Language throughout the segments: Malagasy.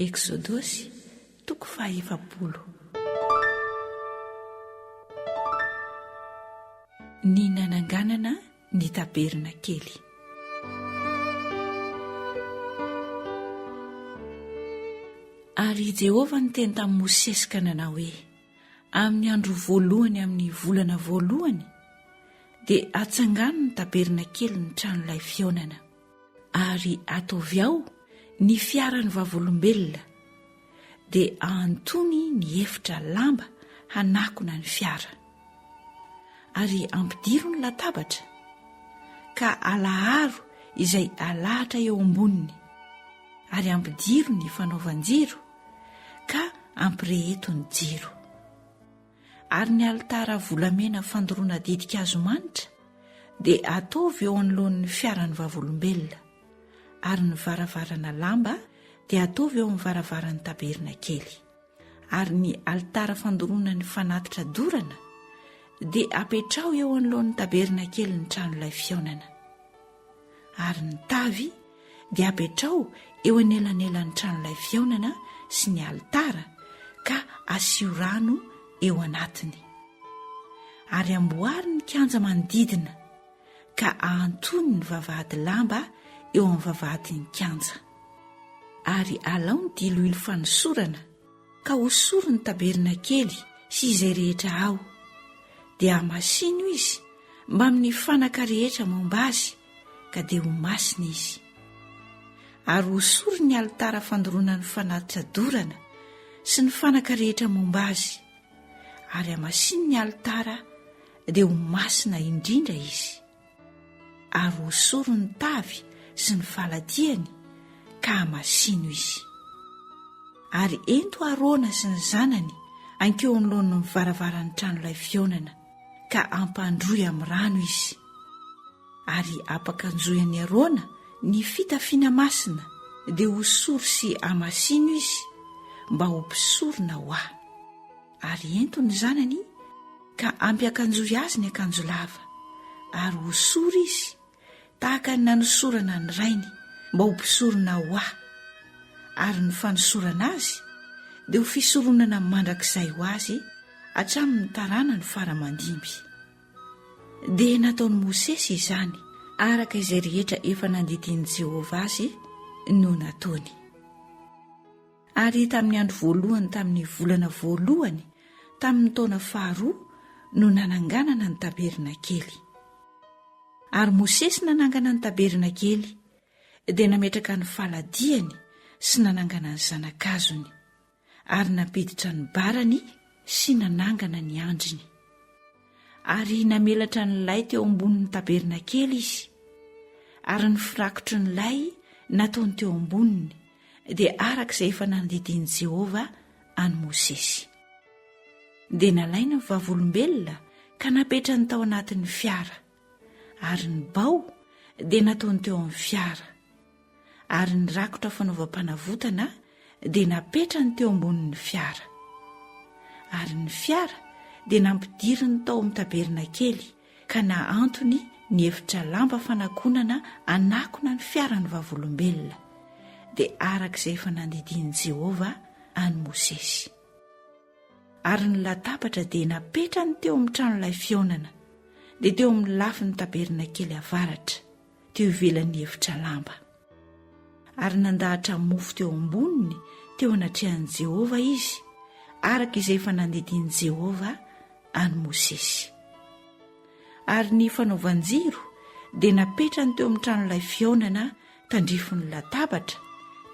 Eksodosy toko fahaefapolo. Ny nananganana ny tabernakely. Ary i Jehovah niteny tamin'i Mosesy ka nanao hoe, Amin'ny andro voalohany amin'ny volana voalohany dia atsangano ny tabernakelin'ny tranolay fihaonana, ary ataovy ao ny fiaran'ny vavolombelona, dia ahantony ny efitra lamba hanakona ny fiara. Ary ampidiro ny latabatra, ka alaharo izay alahatra eo amboniny, ary ampidiro ny fanaovan-jiro, ka ampireheto ny jiro. Ary ny alitara volamena fandoroana ditin-kazo manitra dia ataovy eo anoloan'ny fiaran'ny vavolombelona, ary ny varavarana lamba dia ataovy eo amin'ny varavaran'ny tabernakely. Ary ny alitara fandoroana ny fanatitra dorana dia apetraho eo anoloan'ny tabernakelin'ny tranolay fihaonana. Ary ny tavy dia apetraho eo anelanelan'ny tranolay fihaonana sy ny alitara ka asio rano eo anatiny. Ary amboary ny kianja manodidina ka ahantony ny vavahady lamba eo amin'ny vavahadin'ny kianja. Ary alao ny diloilo fanosorana, ka hosory ny tabernakely sy izay rehetra ao, dia hamasino izy mbamin'ny fanaka rehetra momba azy, ka dia ho masina izy. Ary hosory ny alitara fandoroana ny fanatitra dorana sy ny fanaka rehetra momba azy, ary hamasino ny alitara, dia ho masina indrindra izy. Ary hosory ny tavy sy ny faladiany ka hamasino izy. Ary ento Arona sy ny zanany hankeo anoloan'ny varavaran'ny tranolay fihaonana, ka ampandroy amin'ny rano izy. Ary ampakanjoy an'i Arona ny fitafiana masina, dia hosory sy hamasino izy mba ho mpisorona ho Ahy. Ary ento ny zanany ka ampiakanjoy azy ny akanjo lava, ary hosory izy tahaka ny nanosorana ny rainy mba ho mpisorona ho Ahy, ary ny fanosorana azy dia ho fisoronana mandrakizay ho azy hatramin'ny taranany fara aman-dimby. Dia nataon'i Mosesy izany, araka izay rehetra efa nandidian'i Jehovah azy no nataony. Ary tamin'ny andro voalohany tamin'ny volana voalohany tamin'ny taona faharoa no nananganana ny tabernakely. Ary Mosesy nanangana ny tabernakely, dia nametraka ny faladiany sy nanangana ny zana-kazony, ary nampiditra ny barany sy nanangana ny andriny. Ary namelatra ny lay teo ambonin'ny tabernakely izy, ary ny firakotry ny lay nataony teo amboniny dia araka izay efa nandidian'i Jehovah an'i Mosesy. Dia nalaina ny vavolombelona ka napetrany tao anatin'ny fiara, ary ny bao dia nataony teo amin'ny fiara, ary ny rakotra fanaovam-panavotana dia napetrany teo ambonin'ny fiara. Ary ny fiara dia nampidiriny tao amin'ny tabernakely ka nahantony ny efitra lamba fanakonana hanakona ny fiaran'ny vavolombelona, dia araka izay efa nandidian'i Jehovah an'i Mosesy. Ary ny latabatra dia napetrany teo amin'ny tranolay fihaonana, dia teo amin'ny lafin'ny tabernakely avaratra, teo ivelan'ny efitra lamba. Ary nandahatra mofo teo amboniny teo anatrehan'i Jehovah izy, araka izay efa nandidian'i Jehovah an'i Mosesy. Ary ny fanaovan-jiro dia napetrany teo amin'ny tranolay fihaonana tandrifin'ny latabatra,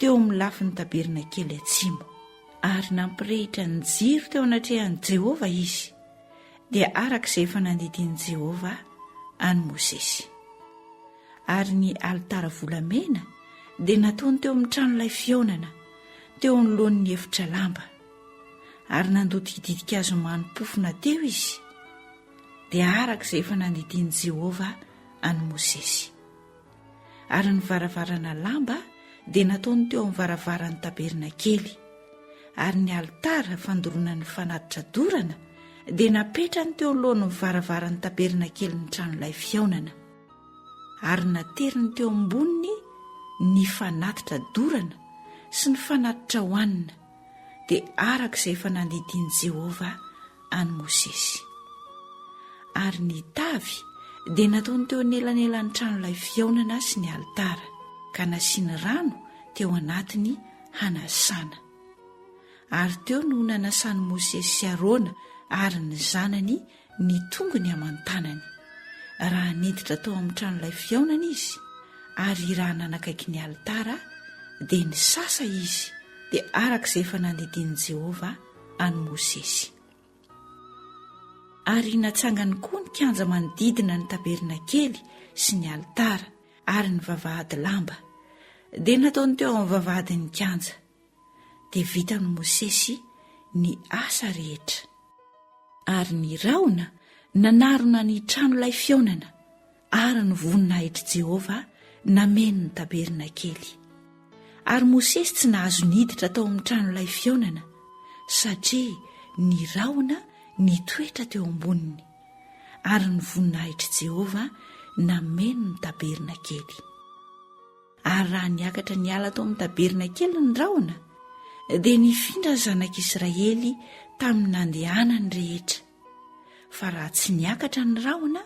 teo amin'ny lafin'ny tabernakely atsimo. Ary nampirehitra ny jiro teo anatrehan'i Jehovah izy, dia araka izay efa nandidian'i Jehovah an'i Mosesy. Ary ny alitara volamena dia nataony teo amin'ny tranolay fihaonana, teo anoloan'ny efitra lamba. Ary nandoto ditin-kazo mani-pofona teo izy, dia araka izay efa nandidian'i Jehovah an'i Mosesy. Ary ny varavarana lamba dia nataony teo amin'ny varavaran'ny tabernakely, ary ny alitara fandoroana ny fanatitra dorana dia napetrany teo anoloan'ny varavaran'ny tabernakelin'ny tranolay fihaonana, ary nateriny teo amboniny ny fanatitra dorana. sy ny fanatitra hohanina, dia araka izay efa nandidian'i Jehovah an'i Mosesy. Ary ny tavy dia nataony teo anelanelan'ny tranolay fihaonana sy ny alitara, ka nasiany rano teo anatiny hanasana. Ary teo no nanasan'i Mosesy sy Arona ary ny zanany ny tongony aman-tanany, raha niditra tao amin'ny tranolay fihaonana izy, ary raha nanakaiky ny alitara, dia nisasa izy, dia araka izay efa nandidian'i Jehovah an'i Mosesy. Ary natsangany koa ny kianja manodidina ny tabernakely sy ny alitara ary ny vavahady lamba, dia nataony teo amin'ny vavahadin'ny kianja. Dia vitan'i Mosesy ny asa rehetra. Ary ny rahona nanarona ny tranolay fihaonana, ary ny voninahitr'i Jehovah nameno ny tabernakely. Ary Mosesy tsy nahazo niditra tao amin'ny tranolay fihaonana, satria ny rahona nitoetra teo amboniny, ary ny voninahitr'i Jehovah nameno ny tabernakely. Ary raha niakatra niala tao amin'ny tabernakely ny rahona, dia nifindra ny zanak'Israely tamin'ny nandehanany rehetra. Fa raha tsy niakatra ny rahona,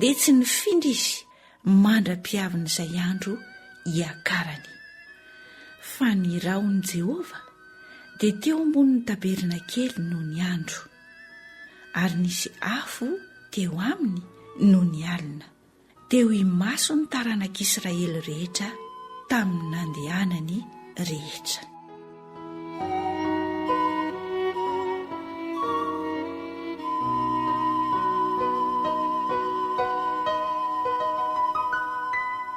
dia tsy nifindra izy mandra-piavin'izay andro hiakarany. Fa ny rahon'i Jehovah dia teo ambonin'ny tabernakely nony andro, ary nisy afo teo aminy nony alina. teo imason'ny taranak'Israely rehetra tamin'ny nandehanany rehetra.